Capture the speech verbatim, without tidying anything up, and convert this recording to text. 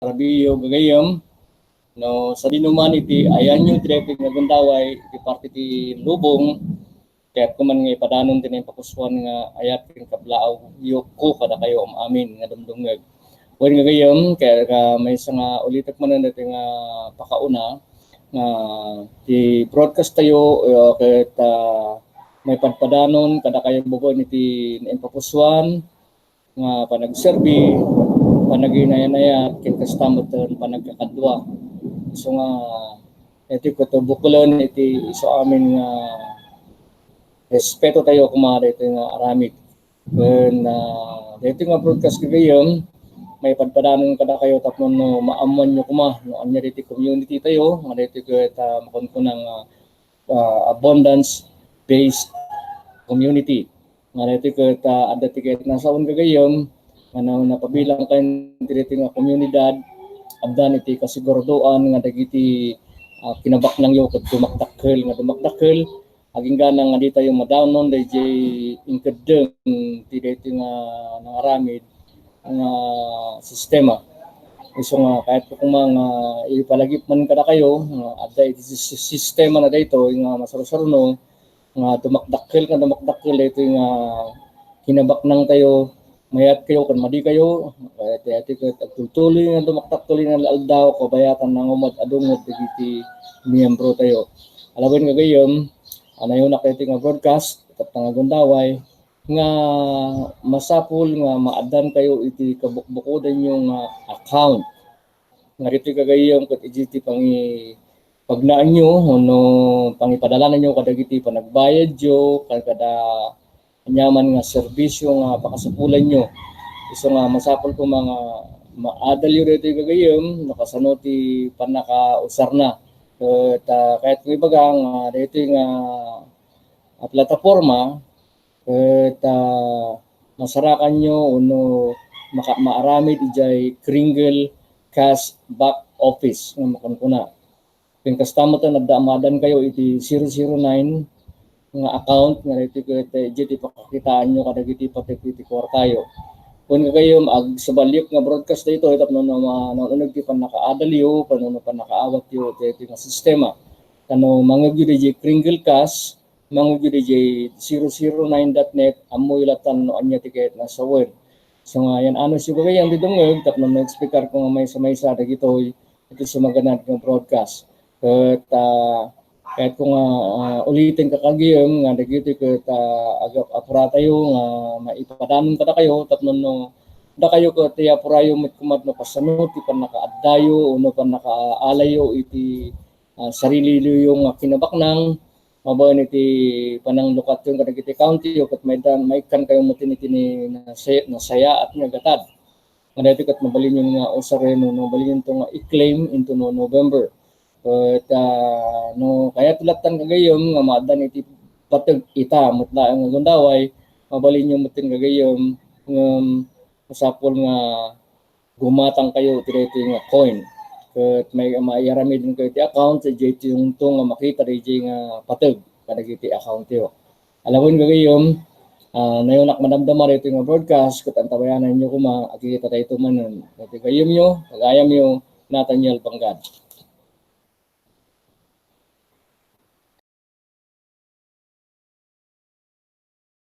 Rabillo gagayyem. No, sadino man iti ayanyo ti daytoy nga gundaway iti parte ti lubong, kayatko man nga ipadanon ti naimpapusuan nga ayat ken kablaawko kadakayo am-amin nga dumdumngeg. Wen gagayyem, kaya nga maysa nga ulitek manen daytoy nga pakauna, nga ti broadcast tayo, eh, ket, ah, maipadpadanon kadakayo babaen iti naimpapusuan nga panagserbi, panaginayan-ayat, ken kasta met ken panagkakadua. Isu nga, iti kuto bukulen iti isu amin nga respeto tayo koma daytoy nga aramid. Ken, ah, daytoy nga broadcast gagayyem, maipadpadanon kadakayo tapno no maammoanyo koma no ania daytoy community tayo, nga daytoy ket, ah, makunkuna nga, ah, abundance-based community. Nga daytoy ket, ah, adda ti ket nasaon gagayyem, nga na-, napabilang kayo ti daytoy nga komunidad, addan iti kasiguradoan nga dagiti, ah, kinabaknangyo ket dumakdakkel nga dumakdakkel, agingga nga ditayo madawnon dayjay inkeddeng ti daytoy nga nangaramid nga sistema. Isu nga kayatko koma nga ipalagip man kadakayo nga adda iti sis-, sistema na daytoy nga masarusaruno nga dumakdakkel nga dumakdakkel daytoy nga kinabaknang tayo, mayat kayo ken madi kayo, kayat ti ket agtultuloy nga dumakdakkel nga aldaw, kabayatan nga umad adungod dagiti miyembro tayo. Alawen gagayyem, anayonak daytoy nga broadcast, ket nga gundaway, nga masapul nga maaddan kayo iti kabukbukodanyo nga account. Nga ditoy gagayyem ket iti ti pangi-, pagnaanyo wenno pangipadalananyo kadagiti panagbayadyo, ken kada aniaman nga serbisyo nga pakasapulanyo. Isu nga masapul koma nga maadalyo daytoy gagayyem no kasano ti pannakausarna. Ket, ah, kayatko ibaga nga daytoy nga, ah, plataporma ket, ah, masarakanyo wenno maka-, maaramid idiay Kringle Cash Back Office nga makunkuna. Ken kasta met, adda maadan kayo iti zero zero nine nga account nga daytoy ket, eh, idiay ti pakakitaanyo kadagiti pateg iti kuartayo. Wen gagayyem, agsabaliek nga broadcast daytoy tapno no ma-, nauneg ti pannakaadalyo, wenno pannakaawatyo iti, iti nga sistema. Kano mangegyo diay Kringle Cash, mangegyo diay zero zero nine dot net, ammoyo latta no ania ti ket nasawen. So nga, yan ano siguro yan ti dungeg, tapno ma-explicar ko nga maysa-maysa dagitoy iti sumaganad nga broadcast. Ket, ah, kayatko nga, ah, uliten ka gagayyem nga dagitoy ket, ah, aga-, apuratayo nga maipadanon kadakayo tapno no dakayo ket ti apurayo met koma no kasano ti pannakaaddayo wenno pannakaalayo iti, ah, sariliyo nga kinabaknang, mabaen iti pananglukatyo kadagiti accountyo ket maiddan, maikkan kayo met iti ni-, nasa-, nasayaat nga gatad. Nga daytoy ket mabalinyo nga usaren no, no mabalinyo nga i-claim into no November. Ket, ah, no kayatyo lattan gagayyem nga maaddan iti pateg ita met laeng nga gundaway, mabalinyo metten gagayyem ngem masapul nga gumatang kayo iti daytoy nga coin. Ket may, maiaramiden kayo iti account, idiay ti tungtong nga makita dayjay nga pateg kadagiti accountyo. Alawen gagayyem, ah, nayonak madamdama daytoy nga broadcast, ket antabayananyo koma, agkikita tayo manen. Iti gayyemyo, gagayamyo, Nathaniel Banggan.